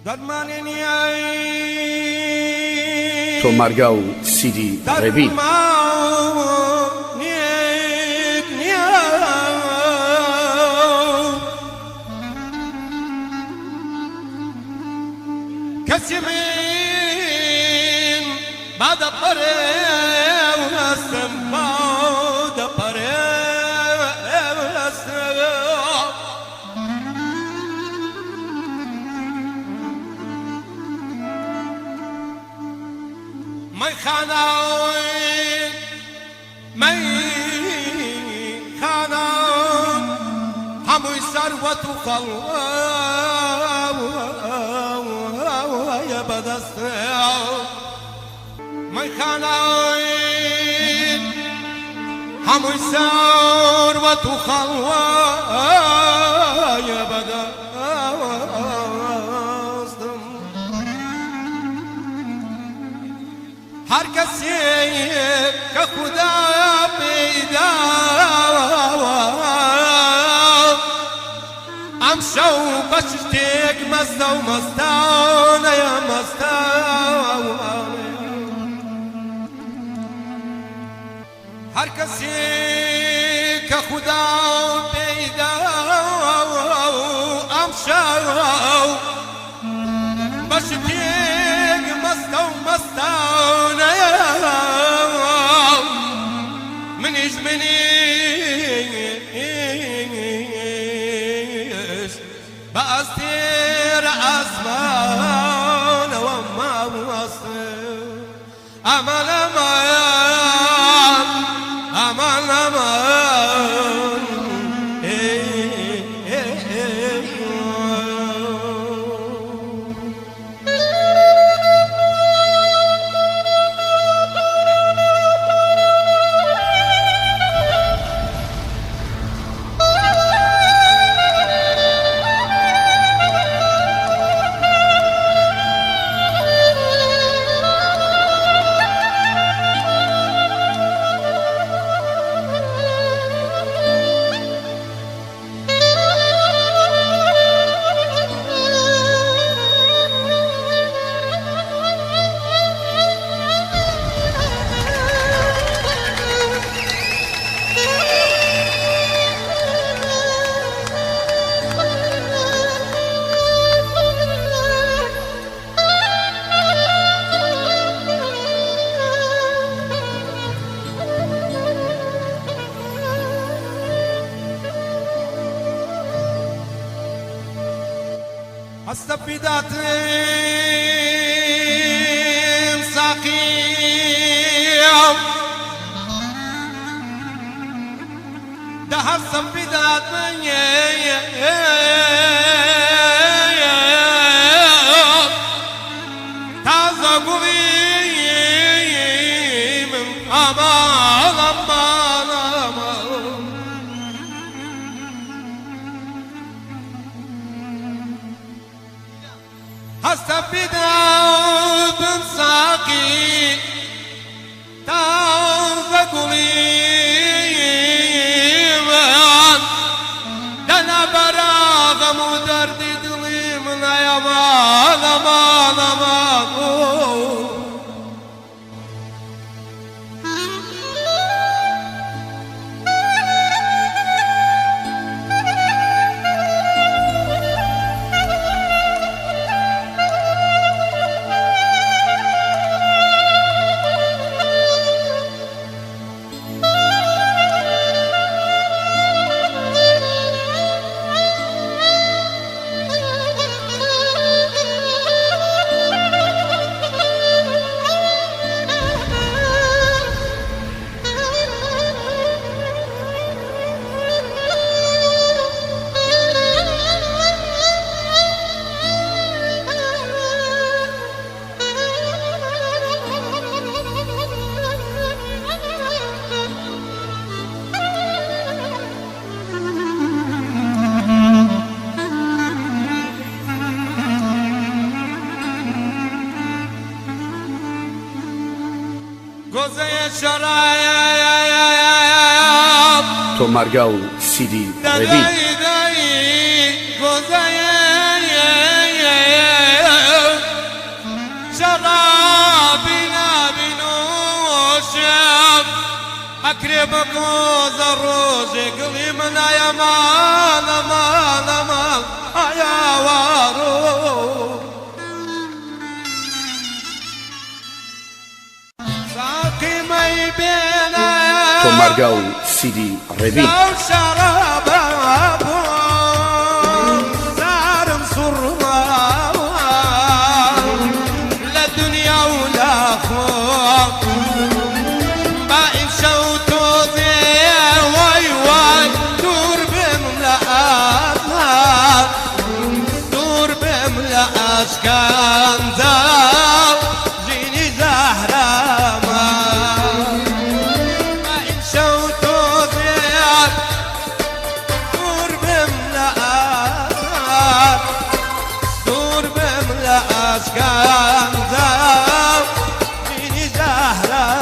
دەرمانی نییە. تۆمارگا و سیدی ڕێبین. دەرمانێک نییە. کەسی من بادە پەرێ و هەستم بادە پەرێ و هەستم. مەیخانە مەیخانە هەمووی سەروەت و خەڵوایە بەدەست مەیخانە هەمووی سەروەت و خەڵوایە بەدەستم. هەر کەسێک کە خودا پێیداوە ئەمشەو بە شتێک مەستە و مەستانەیە مەستانەیە. هەر کەسێک کە خودا پێیداوە ئەمشەو بە شتێک مەستە و مەستانەیە منیش منیش بە ئەستێرە ئاسمانەوە ماوەستم. ئەمان ئەمان ئەمان ئەمان هەستە فیداتم ساقیم دە هەستم فیداتم تازە گوڵیم ئەمان ئەمان ئەمان. هەستە فیداتم ساقی تازە گوڵیم دەنا بەراغەم و دەردی دڵی من ئەمان ئەمان ئەمان. گۆزەیە شەراب تۆمارگا و سیدی ڕێبین. دەدەی دەی گۆزەیە. گۆزە ڕۆژێ گڵی من ئەمان ئەمان ئەمان ئایاوارۆ ساقی مەی بێنە تۆمارگا و سیدی ڕێبین. ئەو شەرابە بۆ زارم سوڕماوە لە دنیا و لە خۆم با ئیمشەو تۆزێ وای وای دوور بم لە ئازار دوور بم لە ئەشکەنجە ژینی زەهرەمە با ئیمشەو تۆزێ دوور بم لە ئازار دوور بم لە ئەشکەنجە ژینی زەهرەمە.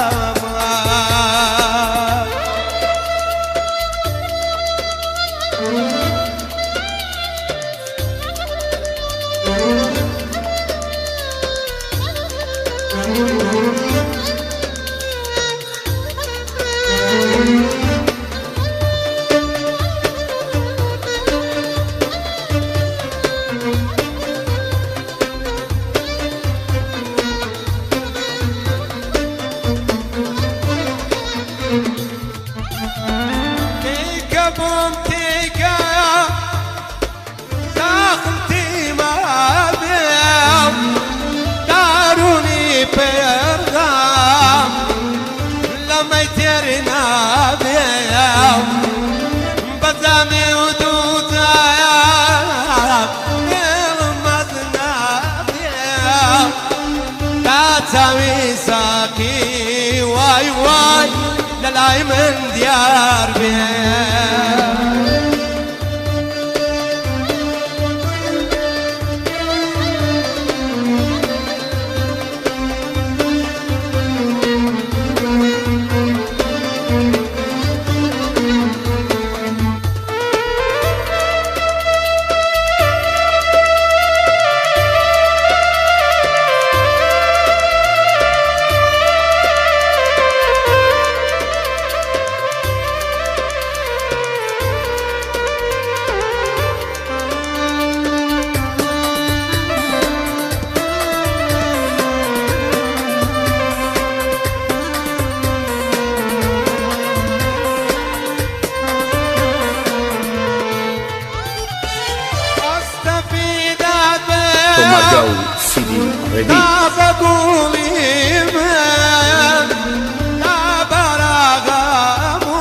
تيكا بوم تيكا داخلتي ما بيم داروني بيرغام لما يترنا بيم بزامي ودودا المدنا بيم تاتاوي ساقي واي واي للاي من ديار بيم. تۆمارگا و سیدی ڕێبین. تازە گوڵی من لە بەراغەم و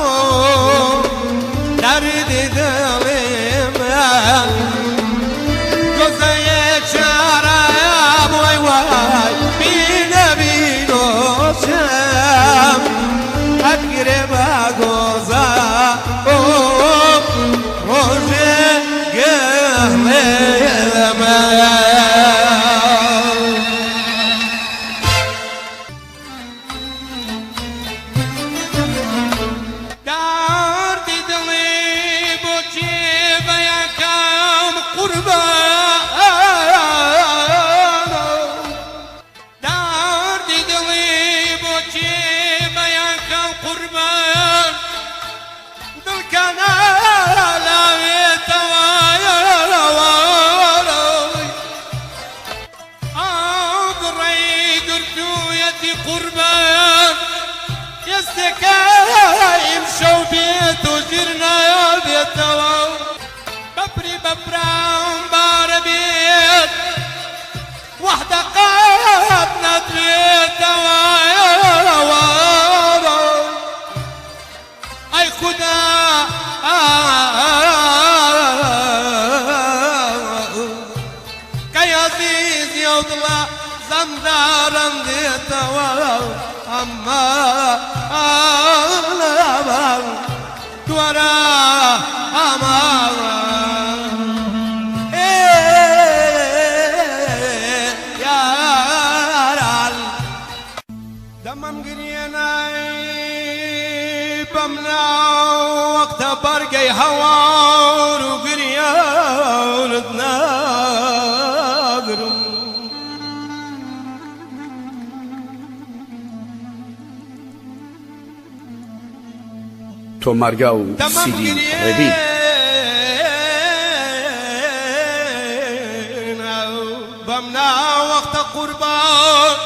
دەردی دڵی من گۆزەیە چارەم وای وای بینە بینۆشم ئەگرێ بە گۆزە ئۆ ڕۆژێ گەڵێ من. دەردی دڵی بۆچی بەیەکەم قوربان دەردی دڵی بۆچی بەیەکەم قوربان دڵکەنە لاوێتەوە ئەو بڕەی گرتوویەتی قوربان ئێستەکە ئیمشەو بێت و ژیر نابێتەوە بەپری بەپرام بارە بێت وحدە قەت نەدرێتەوە ئەی خودا کەی عەزیزی ئەو دڵە زەمدارم دێتەوە ئەمما دوارە ئەمان یاران دەمم گریێنای بەمنا وەختە بەرگەی هەوار و گریانت ناگرم. تۆمارگا و دەمم سیدی ڕێبین. گرێنە بەم ناوەختە قوربان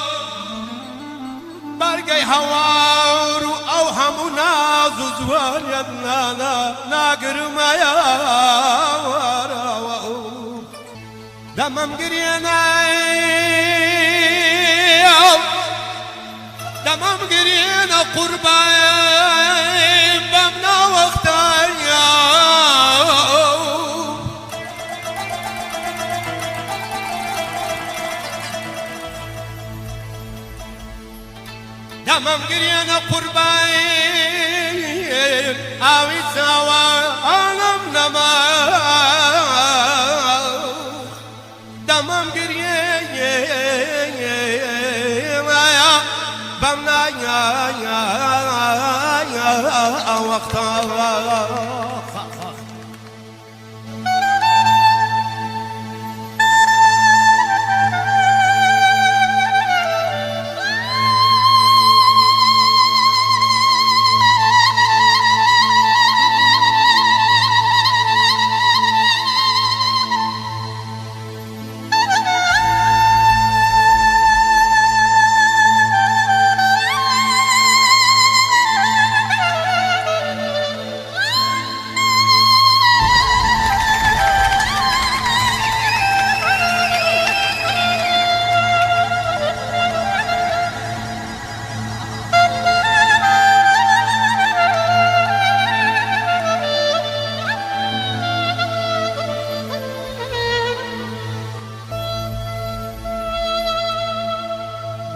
بەرگەی هەوار و ئەو هەموو ناز و جوانیت نانا ناگرمەیەوە دەمم گرێنە دەمم گرێنە قوربان بەم ناوەختە. دەمم گرێنە قوربان ئاوی چاوانم نەما دەمم گرێنە بەم ناوەختە.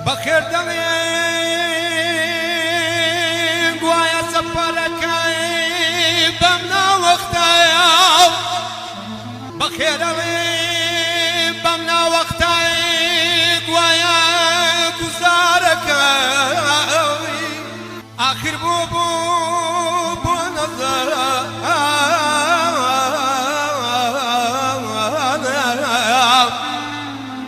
بەخێر دەڵێن گوایە سەفەرەکەی بەم ناوەختایە بەخێر دەڵێن بەم ناوەختای گوایە گوزارەکەی ئاخر بۆ بۆ بۆ نەزار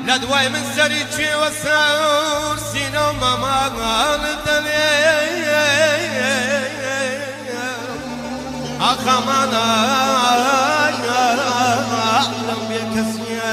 لە دوای من سەری چێوە سەور سینە و مەمان دەلێ ئاخەمانە لەم بێکەسیە.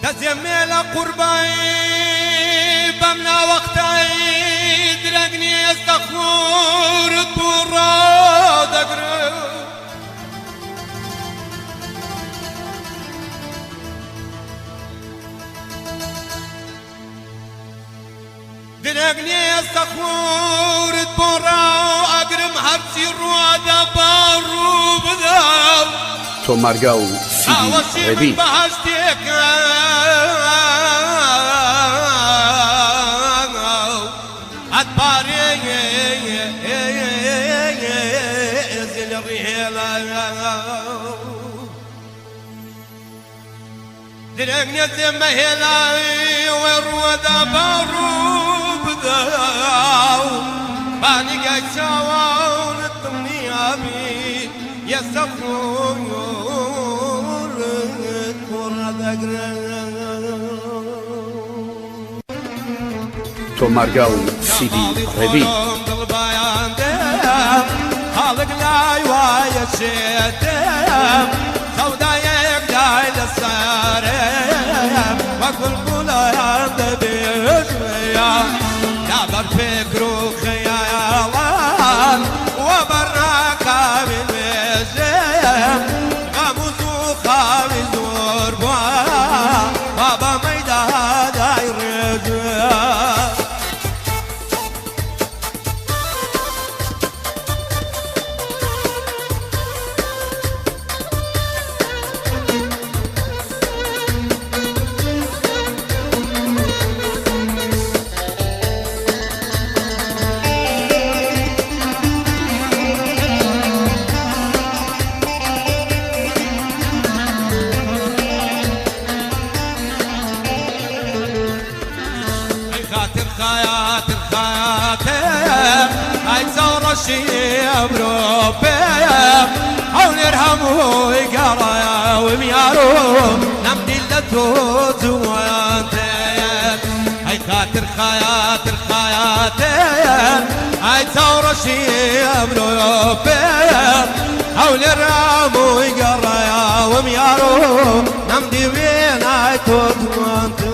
دەزێمێ لە قوربای بەم ناوەختای درەنگ نییە خورت بۆ ڕادەگرم درەنگ نییە خورت بۆ ڕائەگرم هەرچی ڕوادە باڕوو بدەم تۆمارگا و سیدی ئاوەشی من ڕێبین. بەهەشتێکە ئەتپارێ لە ڕێڵە درەنگ نێزێ مەهێڵای وێ ڕووەدا باڕوو بدەو بانیگای چاوانت دڵنیابی یەسە خۆرت ڕادەگرم. تۆمارگا و سیدی ڕێبین. دڵبایان دێم خەڵک لای وایە شێتم سەودایەک دای لەسەرم وەک بولبوڵیان دەبێژمەیە لەبەر فکر و خەیاڵان وە بەرناکاوی نوێژێم غەم و زوو خاوی زۆر بووە بابا مەیدادای ڕێژێ. خاتر خاتر ئای چاوڕەشی ئەمرۆ پێ هەولێر هەمووی گەڕایەوم یارۆ نەمدیل لە تۆ جوانتر ئەی خاتر خاتر خاتر ئای چاوڕەشی ئەمرۆ پێ هەولێر هەمووی گەڕایەوم یارۆ نەمدی وێنای تۆ جوانتر.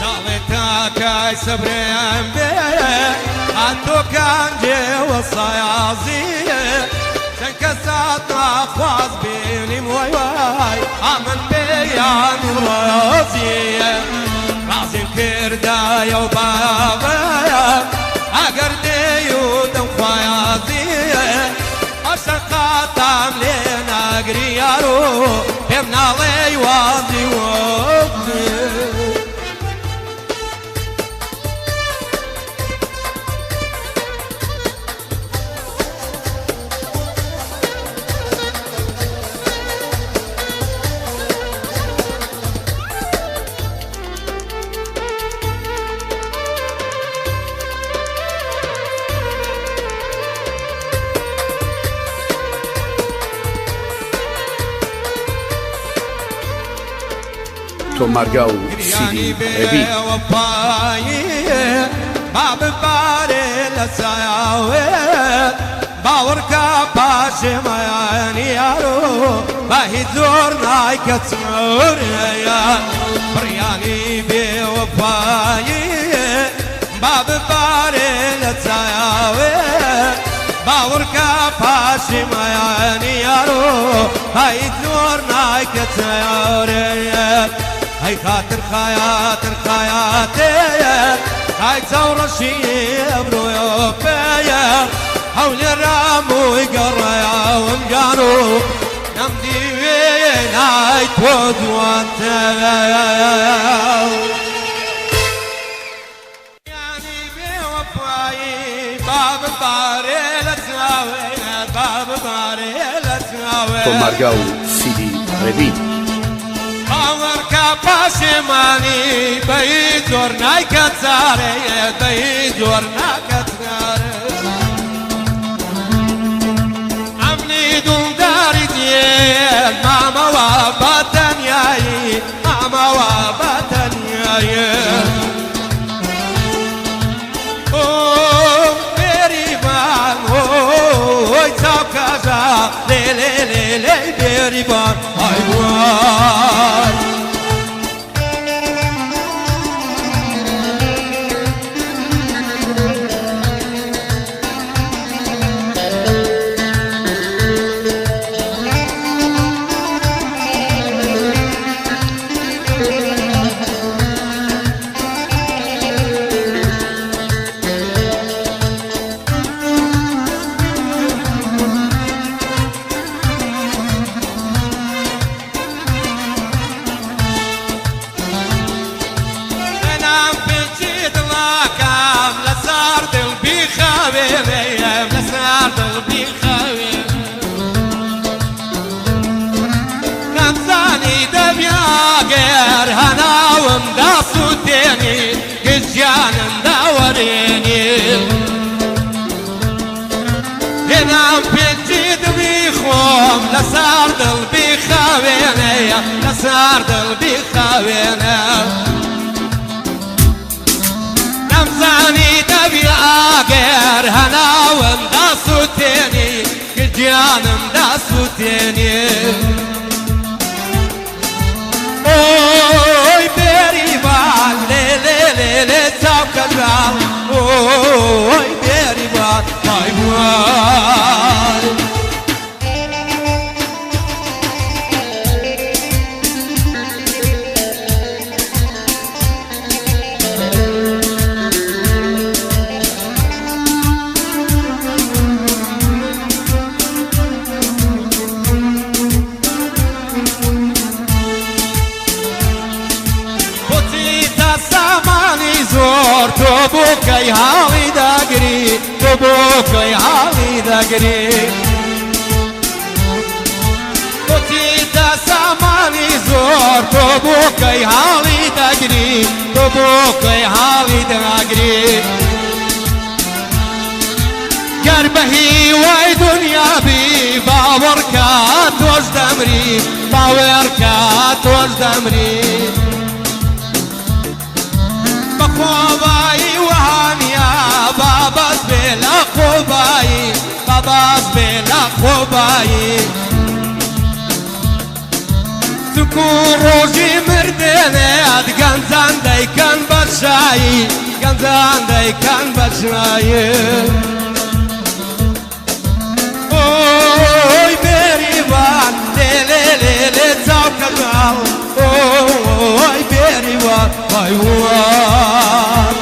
داڵێ تاکای سەبرێم بێ ئەتۆ کانجێ وەسایازی چەند کەسات ناخواز بینیم وای وای ئامن پێیان ڕازیە ڕازیم کردایە و بابەیە ئەگەر دێی و دەم خوازیە ئەشە خاتام لێ ناگری یارۆ پێم ناڵێی وازی وەزی. تۆمارگا و سیدی ڕێبین. باب بارێ لە سایاوێ باوەڕکە پاشێمایانی یارۆ بە هیچ زۆر نایکە چۆرەیە بڕیانی بێوەفایی باب بارێ لە سایاوێ باوەڕکە پاشێمایانی یارۆ بە هیچ زۆر نایکە چۆرەیە هەی خاتر خاتر خاتر هەی چاوڕەشی ئەمرۆیە پێیە هەولێر هەمووی گەڕایەوم گیان و نەمدیوێ نای تۆ جوانتر. یانی بێوەفایی باب بارێ لە چاوێ باب بارێ لە چاوێ تۆمارگا و سیدی ڕێبین. باوەڕکە پاشێمانی بەی زۆر نایکە چارێ بەی زۆر ناکە چارێ ئەمنی دڵداری دێ مامەوە بەتەنیایی مامەوە بەتەنیایی بێریبان ئۆی چاوکەژا لێ لێ لێ لێ بێریبان ئای وای. هەناوم داسووتێنی گژیانم داوەرێنی هێنام پێنجی دڵی خۆم لەسەر دڵ بیخاوێنەیە لەسەر دڵ بیخاوێنە نەمزانی دەبی ئاگەر هەناوم داسووتێنی گژیانم داسووتێنی ئۆی بێریبان لێ لێ لێ لێ چاوکەژاڵ کەی هاڵی دەگری، تۆ بۆ کەی هاڵی دەگری؟ بۆچیتە سامانی زۆر، تۆ بۆ کەی هاڵی دەگری، تۆ بۆ کەی هاڵی دەگری؟ گەر بە هیوای دنیا بی، باوەڕکە تۆش دەمری، باوەڕکە تۆش دەمری. بەخۆبایی وەهانیە، بابەس بێ لە خۆبایی، بابەس بێ لە خۆبایی. سوک و ڕۆژی مردێنێت، گەنجان دەیکەن بە شایی، گەنجان دەیکەن بە شایی. ئۆی بێریوان لێ لێ لێ لێ چاو کەژاڵ، ئۆی بێریوان وای وای.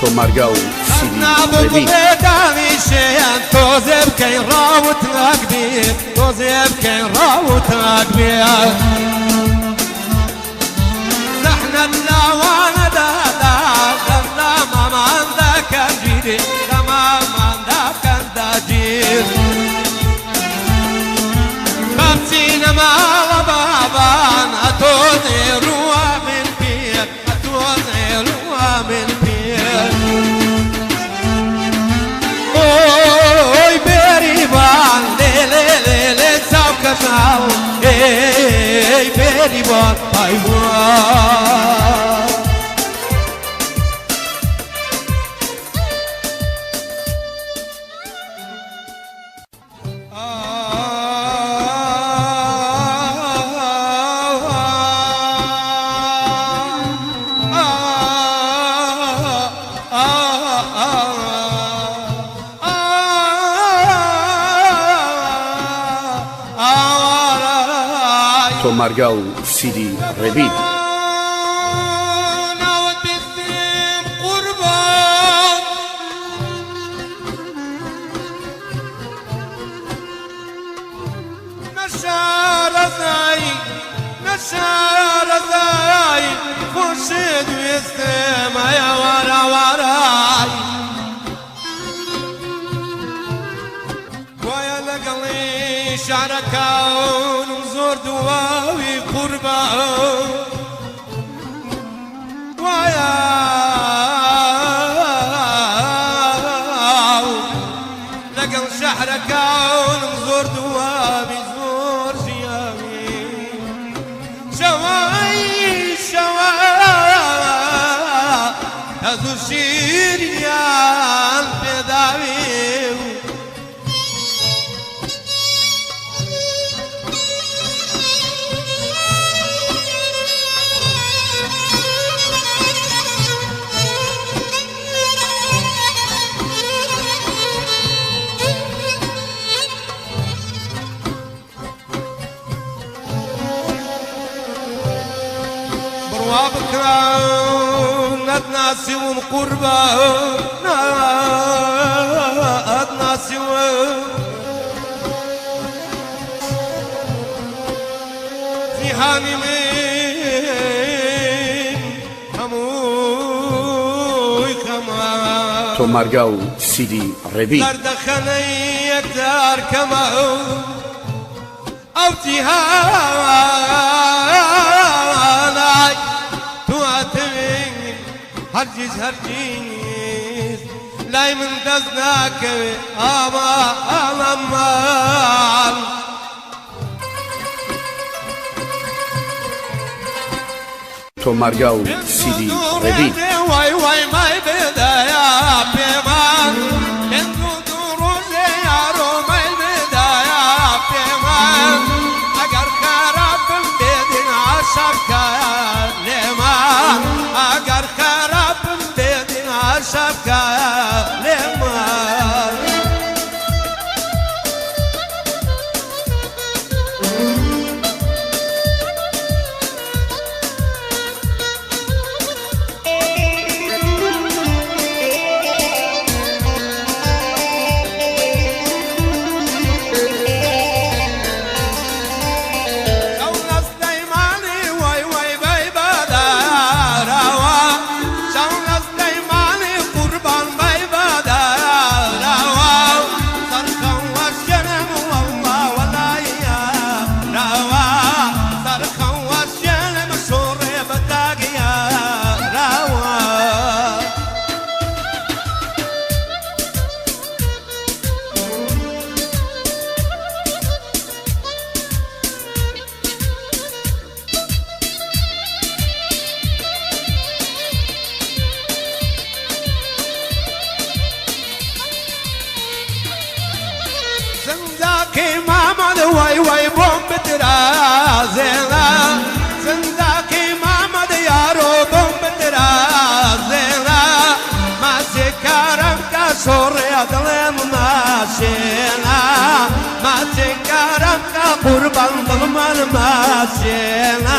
تۆمارگا و سیدی ڕێبین. دانیشێن تۆزێ بکەین ڕاوت ناکبێت، تۆزێ بکەین ڕاوت ناکبێت. زەحنەت لاوانە دادا دەمدا مامان دەکەن گیری، دەمامان دەکەن داگیر. بابچینە ماڵە بابان، ئەتۆ زێڕووە من پێ، ئەتۆ زێڕووە من پێ. ئۆی بێریوان لێ لێ لێ لێ چاو کەژاڵ، ئێی بێریوان ئای وای. تۆمارگا و سیدی ڕێبین. نەشارەزای نەشارەزای خۆشت وێستم ئەیاوارەوارای، وایە لەگەڵی شارەکانم زۆر دواوی قوربان، وایە لەگەڵ شەحرەکانم زۆر دواوی زۆر ژیاوی. شەوای شەوە هەزوو شیرینیان پێداوی. بڕوا بکرا نەتناسیوم قوربان، نەتناسیوم. جیهانی من هەمووی خەمە. تۆمارگا و سیدی ڕێبین. دەردەخەنەی یەکجار کەمە، ئەو جیهانای تو ئەتوین هەرگیز هەرگیز لای من دەست ناکەوێ. ئاما ئاڵەمان. تۆمارگا و سیدی ڕێبین. وای وای مای بدایا پێمان، پێنج و دوو ڕۆژێ بترازێنە سنداقی مامەد یارۆ بۆم بترازێنە ماچێکارم کە شۆڕێ دڵێم ماشێنە ماچێکارم کە قوربان دڵمان ماشێنە.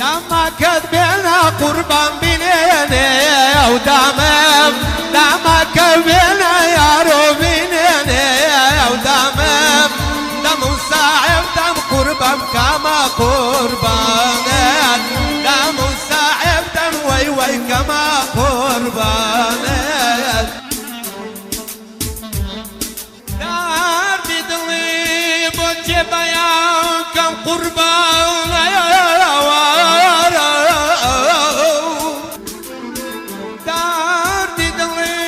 دامەکەت بێنە قوربان بینێنێ ئەو دامم دامەکە بێنە یارۆ بینێنێ ئەو دامم دەم و ساعب دەم قوربان کامە قوربانت دەم و ساعب دەم وەی وەی کەمە قوربانت دەردی دڵی بۆ جێ بەیان کەم قوربان دەردی دڵی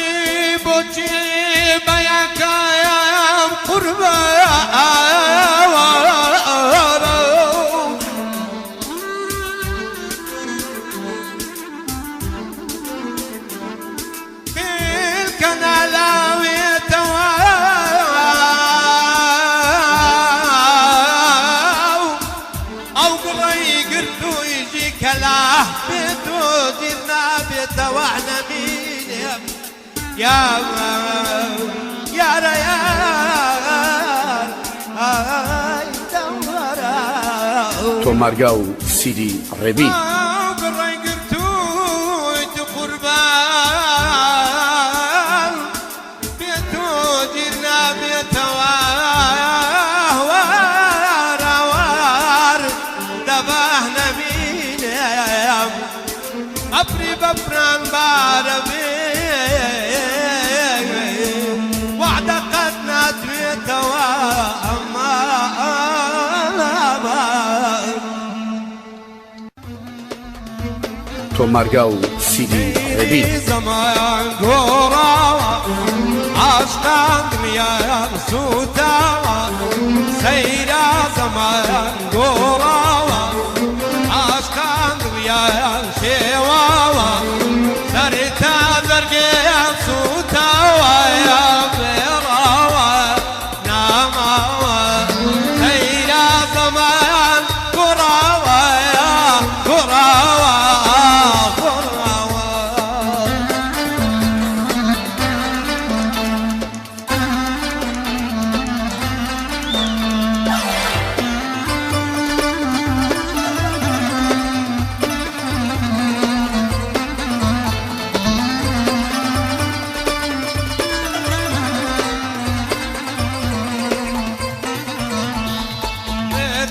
بۆ جێ بەیان کەم قوربان بالكنالاويتوا او قري قرتو يجي كلاه بيتو جينا بيتو واحنا مين يا يا ريال اي دورا تۆمارگا و سیدی ڕێبین. قربان بێتۆ گیر نابێتەوە وارەوار دەباه نەبینێم ئەپری بەفران بارە بێ وعدە قەت ناتوێتەوە ئەمما تۆمارگا و سیدی ڕێبین. زەمان گۆڕاوە عاشقان دنیایان سوتاوە سەیرا زەمان گۆڕاوە عاشقان دنیایان شێواوە سەرتا زەرگیان سوتاوە یا بێڕاوە ناماوە سەیرا زەمان گۆڕاوە یا گۆڕاوە گۆڕاوە.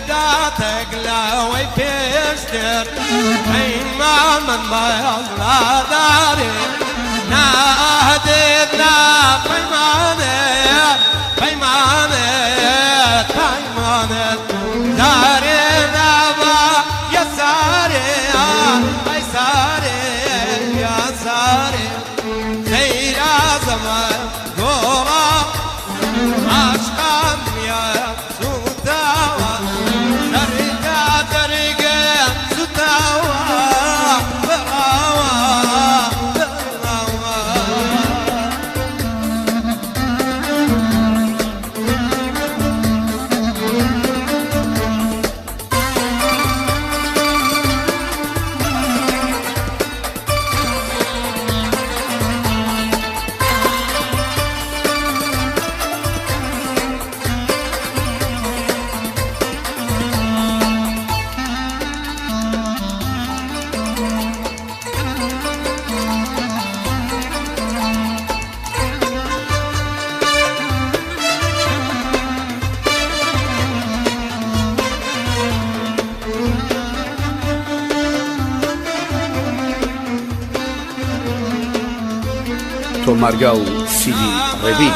داتك لاوي پێشتر پەیمان مەڵادارێ ناهدێت نا پەیمانێ پەیمانێ پەیمانێت دارێ نابا یەسارێ ئەی سارێ یا سارێ خەیرا زەمان گۆڕا عاشقان یا سوتاوە دەرگا دەرگە سوتاوە بڕاوە بڕاوە. تۆمارگا و سیدی ڕێبین.